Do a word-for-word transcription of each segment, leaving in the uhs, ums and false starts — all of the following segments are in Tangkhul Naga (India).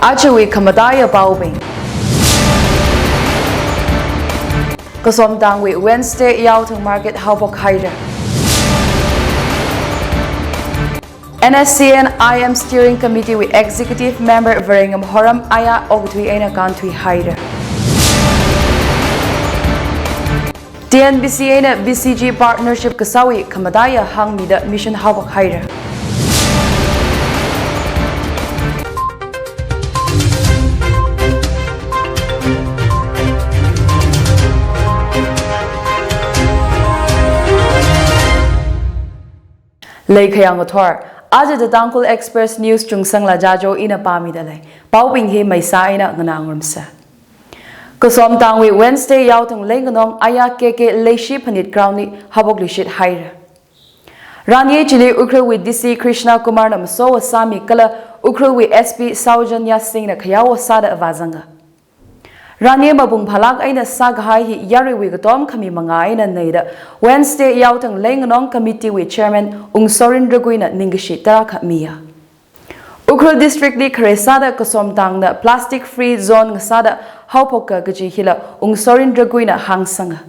Ajawui khamataiya paobing. Kasomtangwui Wednesday yaothang market haophok haira. N S C N I M Steering Committee wui Executive Member Varengam Horam aya okathui eina kānthui haira. T N B C eina B C G partnership kasāwui khamataiya hāngmida mission haophok haira. Leikhayang ngathor, aja The Tangkhul Express News Chungsangla Jajo ina pāmida lei. Paobing hi maisa eina nganāngarumsa. Kasomtangwui Wednesday yaothang leinganong aya K K Leishi Phanit ground li haophokluishit haira. Ranye chili Ukhrulwui D C Krishna Kumar na masowa sāmi kala Ukhrulwui S P Saujanya Singh na khayaowa sāda vāzanga. Ranye mapung phālāk eina sākahai hi yaruiwui katom khami manga eina neida Wednesday yaothang leinganong committee wui chairman Ungsorin Ragui na ningkashi tarākha miya. Ukhrul district li khare sāda kasomtangna plastic free zone ngasāda haophoka kaji hila Ungsorin Ragui na hāngsanga.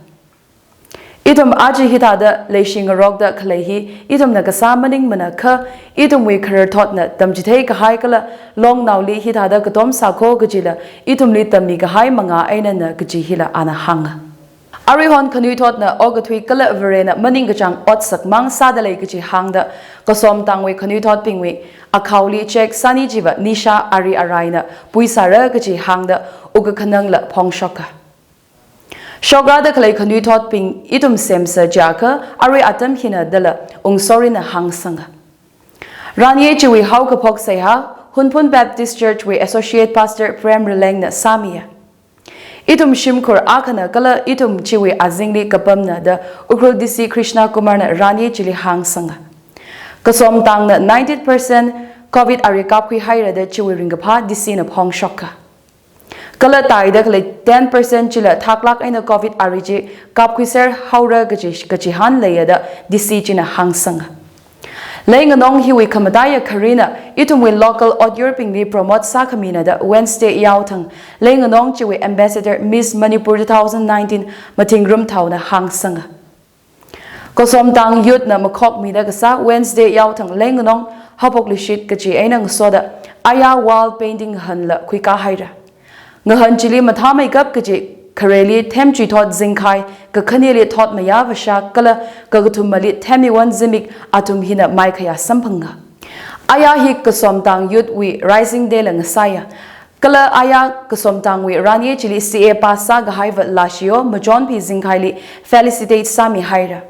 Ithum aja hithāda leishi ngarokda khalei hi ithumna kasā maningmana kha, ithumwui kharar thotna tamchithei kahai kala longnaoli hithāda katom sākho kajila ithumli tammi kahai manga einana kaji hila ana hānga. Aruihon khanuithotna okathui kala Varena maningkachāng otsak mang sāda lei kaji hāngda, kasomtangwui khanuithotbingwui akhaoli cheque sani chiva nisha ari araina puisāra kaji hāngda, wukkhanangla phongshoka. Shokrada khalei khanuithotbing ithum semsa jiakha arui atam hina dala Ungsorin na hāngsanga. Ranye chiwui haokaphok seihā, Hunphun Baptist Church wui Associate Pastor Prem Rileng na sāmiya. Ithum shimkhur akhana kala ithum chiwui azingli kapamna da Ukhrul D C Krishna Kumar na Ranye chili hāngsanga. Kasomtangna ninety percent covid ari kapkhui haira da chiwui ringkaphā D C na phongshoka. Kala taida khalei ten percent chila thaklāk eina covid ari chi kapkhuiser haora kaji, kachihān leiya da D C china hāngsanga. Leinganong hiwui khamataiya kharina ithumwui local otyurbingli promote sākhamina da Wednesday yaothang leinganong chiwui ambassador Miss Manipur two thousand nineteen Mathingrum Thao na hāngsanga. Kasomtang youth na makhokmida kasā Wednesday yaothang leinganong haophokluishit kaji eina ngasoda aya wall painting ngahānla khuikā haira. Ngahān chili mathāmeikap kaji khareli themchuithot zingkhai, kakhaneli thotmayā vāshak kala kakathumali themmiwon zimik athum hina maikhayā samphanga. Aya hi kasomtang youth wui Rising Day la ngasāya. Kala aya kasomtangwui Ranye chili C A pass sākahaiva Lashiyo Machonphi Zingkhaili felicitate sāmi haira.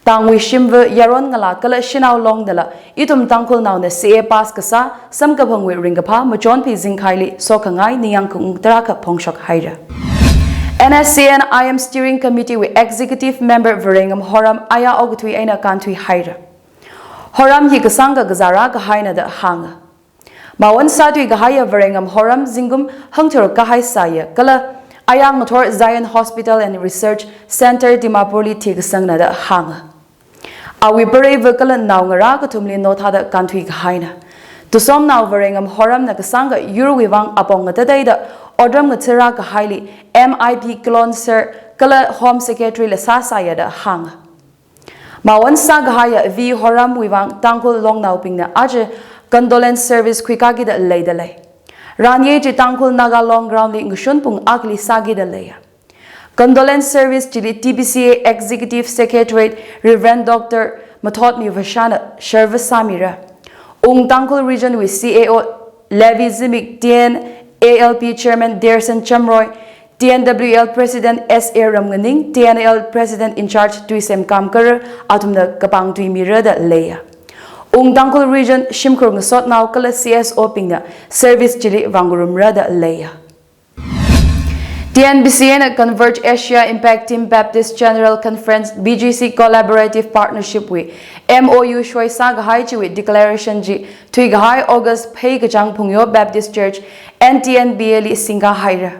Tangwui shimva yaron ngalā kala shanao longdala ithum Tangkhulnaona C A pass kasā samkaphangwui ringkaphā Machonphi Zingkhaili sokhangai ningyāng kaung tarākha phongshok haira. N S C N I M Steering Committee wui Executive Member Varengam Horam aya okathui eina kānthui haira. Horam hi kasāngkha kazā rākahaina da hānga. Mawon sāthui kahaiya Varengam Horam zingkum hangthur kahai sāya kala aya ngathor Zion Hospital and Research Center Dimapur li thikasangna da hānga. Awui pareiva kala naongarā kathumli nothāda kānthui kahaina. Tusomnao Varengam Horam na kasāngkha yurwui vang apong ngatateida otram ngathara kahaili M I P Kilonser kala Home Secretary la sāsāya da hānga. Mawon sākahaiya V Horamwui vang Tangkhul longnaobingna aja condolence service khuikākida leida lei. Ranye chi Tangkhul Naga Long Ground li ngashun pung akhali sākida leiya. Condolence service chili T B C A Executive Secretary Reverend Doctor Mathotmi Vashana sharva sāmira. Ung Tangkhul Region wui C A O Levi Zimik, T N A L P Chairman Derson Chamroy, T N W L President S A Ramnganing, T N L President in charge Tuisem Kamkar athumna kapangtui mira da leiya. Ung Tangkhul Region shimkhur ngasotnao kala C S O bingna service chili vāngarumra da leiya. T N B C eina Converge Asia Impact Team Baptist General Conference B G C Collaborative Partnership wui M O U shoi sākahai chiwui declaration chi thuikahai August phei kachāng Phungyo Baptist Church N T N B A li singkā haira.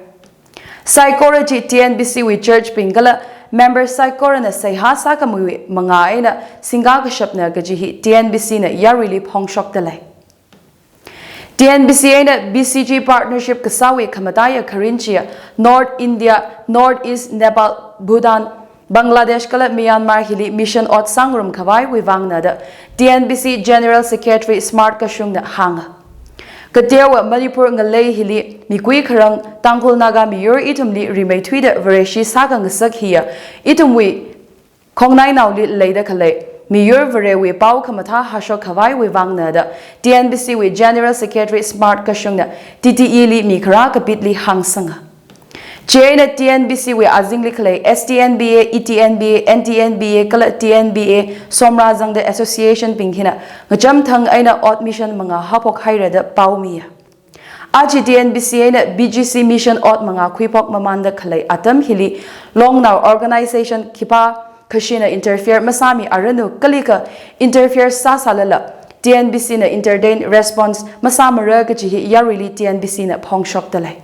Saikora chi T N B C wui church bing kala member saikorana seihā sākhameiwui manga eina singkā kashapna kaji hi T N B C na yaruili phongshokta lei. T N B C eina B C G partnership kasāwui khamataiya kharin chiya North India, North East, Nepal, Bhutan, Bangladesh kala Myanmar hili mission ot sāngarum khavaiwui vangna da T N B C General Secretary Smart Kashungna hānga. Kateowa Manipur ngalei hili mikui kharang Tangkhul Naga miyur ithumli rimeithuida Vareshi sākhangasak hiya ithumwui khongnainaoli leida khalei miyur Varewui pao khamathā hashok khavaiwui vangna da T N B C wui General Secretary Smart Kashungna T T E li mikharā kapitli hāngsanga. Chieina T N B C wui azingli khalei S T N B A, E T N B A, N T N B A kala T N B A somra zangda association bing hina ngachamthang eina ot mission mangā haophok haira da pao miya. Aja T N B C eina B G C mission ot mangā khuiphok mamanda khalei atam hili longnao organization khipākhashina interfere masāmi aranu kalikha interfere sāsālala T N B C na entertain response masāmara kaji hi yaruili T N B C na phongshokda lei.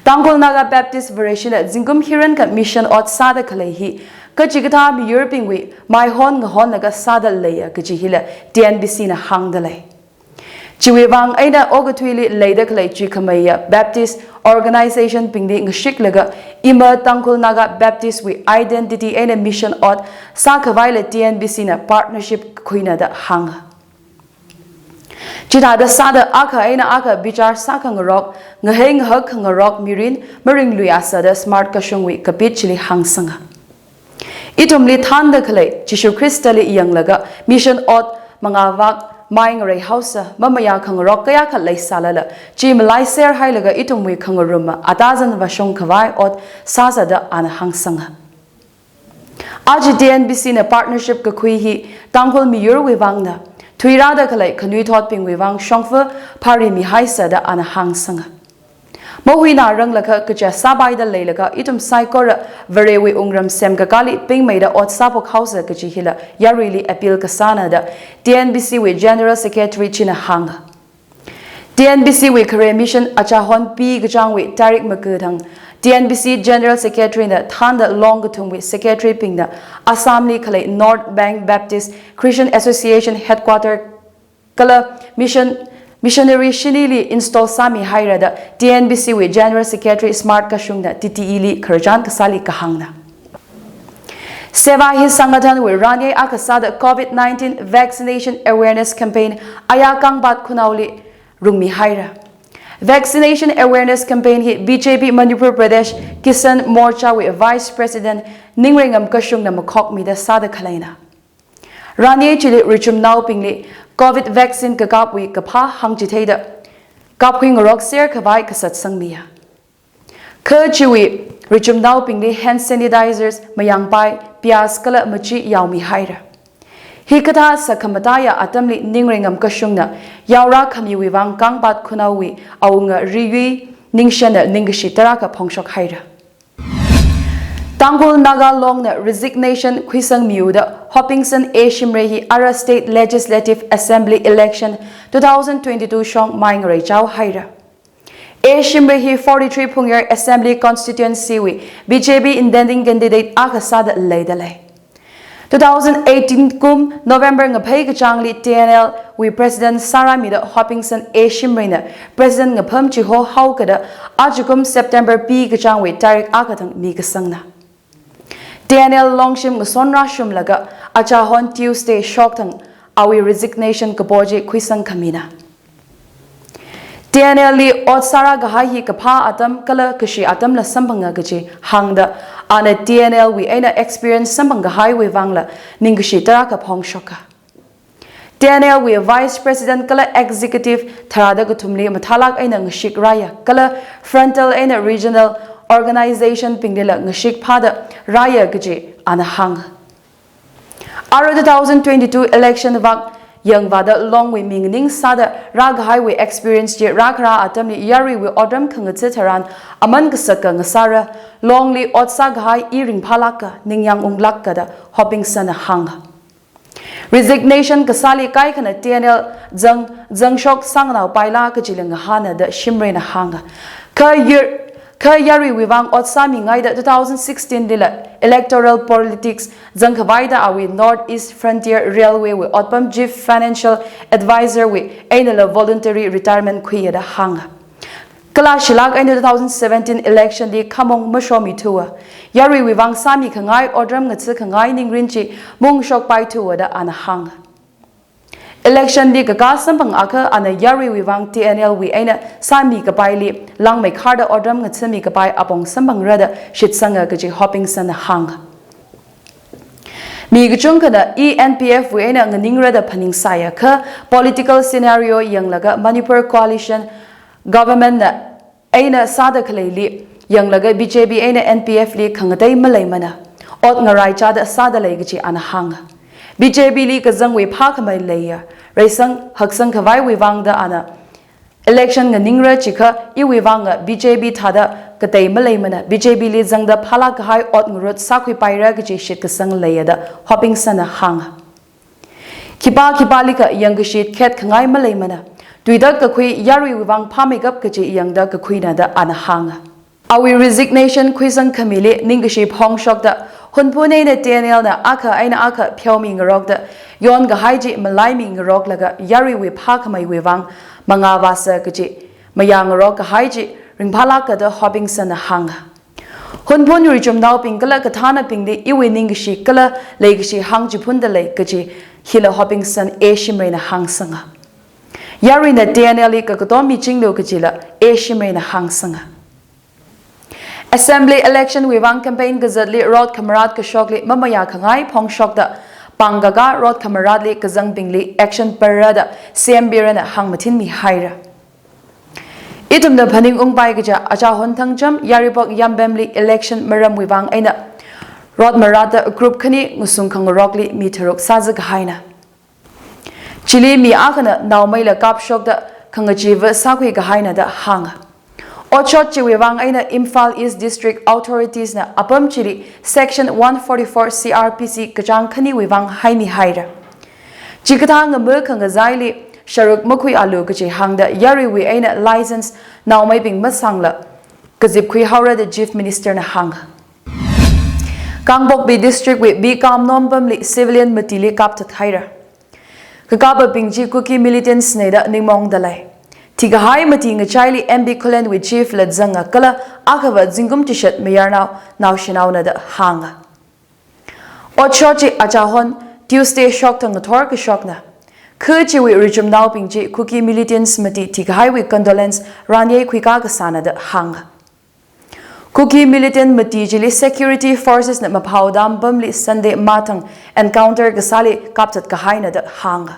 Tangkhul Naga Baptist Vareshina zingkum hirankha mission ot sāda khalei hi kachikathā miyurbingwui maihon ngahonlaga sāda leiya kaji hila T N B C na hāngda lei. Chiwui vang eina okathuili leida khalei chikhameiya Baptist organization bingli ngashiklaga ima Tangkhul Naga Baptist wui identity eina mission ot sākhavaila T N B C na partnership kakhuina da hānga. Chithāda sāda akha eina akha bichar sākhangarok, ngahei ngahak khangarok mirin maringluiasa da Smart Kashungwui kapit chili hāngsanga. Ithumli thānda khalei Jishu Khristali yanglaga mission ot mangā vak mai ngarei haosa, mamayā khangarok kayākha leisālala chi malaiser hailaga ithumwui khangarumma atazan vāshung khavai ot sāsa da ana hāngsanga. Aja T N B C na partnership kakhui hi Tangkhul miyurwui vangna, thuirāda khalei khanuithotbingwui vang shongfa phāri mihaisa da ana hāngsanga. Mahuinā ranglakha kacha sāpaida leilaga ithum saikora Varewui wungram semkakāli pingmeida ot sāphok haosa kaji hila yaruili appeal kasāna da T N B C wui General Secretary china hānga. T N B C wui khare mission achahon P kachāngwui tarik makathang T N B C General Secretary na thānda long kathumwui secretary bingna Assamli khalei North Bank Baptist Christian Association Headquarter kala mission, missionary shinili install sāmi haira da T N B C wui General Secretary Smart Kashungna T T E li khararchan kasāli kahāngna. Seva Hi Sangathanwui ranye akha sāda COVID nineteen vaccination awareness campaign aya Kangpat Khunaoli rungmi haira. Vaccination awareness campaign hi B J P Manipur Pradesh Kisan Morcha wui Vice President Ningreingam Kashungna makhokmida sāda khaleina. Ranye chili richumnaobingli COVID vaccine kakapwui kaphā hāngchitheida kapkhui ngarokser khavai kasatsangmiya. Kha chiwui richumnaobingli hand sanitizers, mayangpai, piyas kala machi yaomi haira. Hikathā sakhamataiya atamli Ningreingam Kashungna yaora khamiwui vang Kangpat Khunaowui awunga Riyui Ningshenna ningkashi tarākha phongshok haira. Tangkhul Naga Longna resignation khuisangmiuda Hopingson A Shimray hi ara State Legislative Assembly election two thousand twenty-two shong mai ngareichao haira. A Shimray hi forty-three Phungyar Assembly Constituency wui B J P intending candidate akha sāda leida lei. Two thousand eighteen kum November ngaphei kachāngli T N L wui President sārāmida Hopingson A Shimrayna President ngapham chiho haokada ajakum September P kachāngwui tarik akha thang mikasangna. T N L longshim ngasonrāshumlaga achahon Tuesday shokthang awui resignation kapo chi khuisang khamina. T N L li ot sārā kahai hi kaphā atam kala kashi atamla samphanga kaji hāngda, ana T N L wui eina experience samphang kahaiwui vangla ningkashi tarākha phongshoka. T N L wui Vice President kala Executive tharāda kathumli mathālāk eina ngashik rāya kala frontal eina regional organization binglila ngashik phāda rāya kaji ana hānga. Ara two thousand twenty-two election vak yangvāda Longwui mingning sāda rākahaiwui experience chi rākharā atamli yaruiwui otram khangatha tharan aman kasaka ngasāra, Longli ot sākahai i ringphālāka, ningyāng unglāka da Hopingson na hānga. Resignation kasāli kaikhana T N L zang, zangshok sānganao paila kajila ngahāna da Shimrayna hānga. Kha yur Kha yaruiwui vang ot sāmingaida two thousand sixteen lila electoral politics zangkhavaida awui North East Frontier Railway wui otpam Chief Financial Advisor wui einala voluntary retirement khuiya da hānga. Kala shilak eina two thousand seventeen election li khamong mashomithuwa, yaruiwui vang sāmikhangai otram ngathakhangai ningrin chi mungshokpaithuwa da ana hānga. Election li kakā samphang akha ana yaruiwui vang T N L wui eina sāmikapaili langmeikharda otram ngathami kapai apong samphangra da shitsanga kaji Hopingson na hānga. Mi kachungkhana i N P F wui eina nganingra da phaningsai akha political scenario yanglaga Manipur coalition government na eina sāda khaleili yanglaga B J P eina N P F li khangatei maleimana, ot ngaraichāda sāda lei kaji ana hānga. B J P li kazangwui phākhamei leiya, reisang haksang khavaiwui vang da ana election nganingra chikha iwui vanga B J P thāda katei maleimana, B J P li zangda phālāk kahai ot ngarut sākhuipaira kaji shitkasang leiya da Hopingson na hānga. Khipā khipālikha yangkashi khetkhangai maleimana, tuitak kakhui yaruiwui vang phāmeikap kaji yangda kakhuina da ana hānga. Awui resignation khuisang khamili ningkashi phongshokda Hunphun eina T N L na akha eina akha pheomi ngarokda yonkahai chi malaimingaroklaga yaruiwui phākhameiwui vang mangā vāsa kaji mayā ngarok kahai chi ringphālāka da Hopingson na hānga. Hunphun richumnaobing kala kathānabingli iwui ningkashi kala leikashi hāngchiphunda lei kaji hila Hopingson A Shimray na hāngsanga. Yaruina T N L li kakatom michinglu kajila A Shimray na hāngsanga. Assembly election wui vang campaign kazatli rot khamarat kashokli mamayā khangai phongshokda pāng kakā rot khamaratli kazangbingli action parada C M Biren na hāngmathinmihaira. Ithumna phaningungpai kaja Achahon Thangcham Yairipok Yampemli election maramwui vang eina rot marata group khani ngasung khangarokli mi tharuk sāza kahaina. Chili mi akhana naomeila kapshokda khangachiva sākhui kahaina da hānga. Otshot chiwui vang eina Imphal East District Authorities na apam chili Section one forty-four C R P C kachāng khaniwui vang haimihaira. Chikathā ngama khangazaili sharuk makhuialu kaji hāngda yaruiwui eina license naomeibing masangla kazipkhui haora da Chief Minister na hānga. Kangpokpi District wui B Kamnom pamli civilian matili kapthat haira. Kakapabing chi Kuki militants na da ningmaongda lei. Thikahai mati ngachaili M B Khullen wui chief la zanga kala akhava zingkum chishat mayarnao naoshinaona da hānga. Otshot chi Achahon Tuesday shokthang ngathor kashokna. Kha chiwui richumnaobing chi Kuki militants mati thikahaiwui condolence ranyei khuikā kasāna da hānga. Kuki militant mati chili security forces na Maphaodam pamli Sunday mathang encounter kasāli kapthat kahaina da hānga.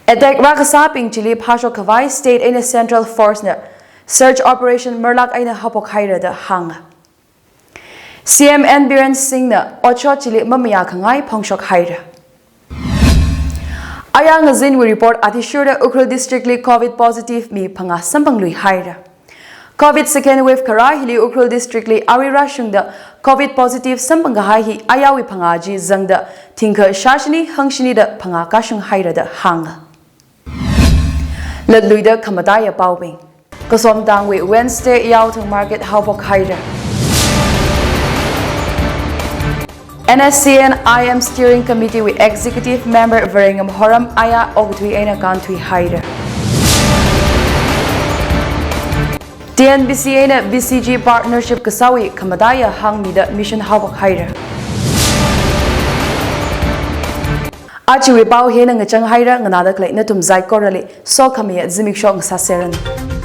Attack rākasābing chili phāshok khavai state eina central force na search operation marlak eina haophok haira da hānga. C M N Biren Singh na otshot chili mamayā khangai phongshok haira. Aya ngazinwui report athishurda Ukhrul District li covid positive mi phangā samphangluihaira. Covid second wave kharā hili Ukhrul District li arui rāshungda covid positive samphang kahai hi ayawui phangā chi zangda thingkha shāshini hangshini da phangā kashung haira da hānga. Latluida khamataiya paobing. Kasomtangwui Wednesday yaothang market haophok haira. N S C N I M Steering Committee wui Executive Member Varengam Horam aya okathui eina kānthui haira. T N B C eina B C G partnership kasāwui khamataiya hāngmida mission haophok haira. Ajawui pao hina ngachang haira, nganāda khalei nathum saikorali sokhamiya zimiksho ngasāseranu.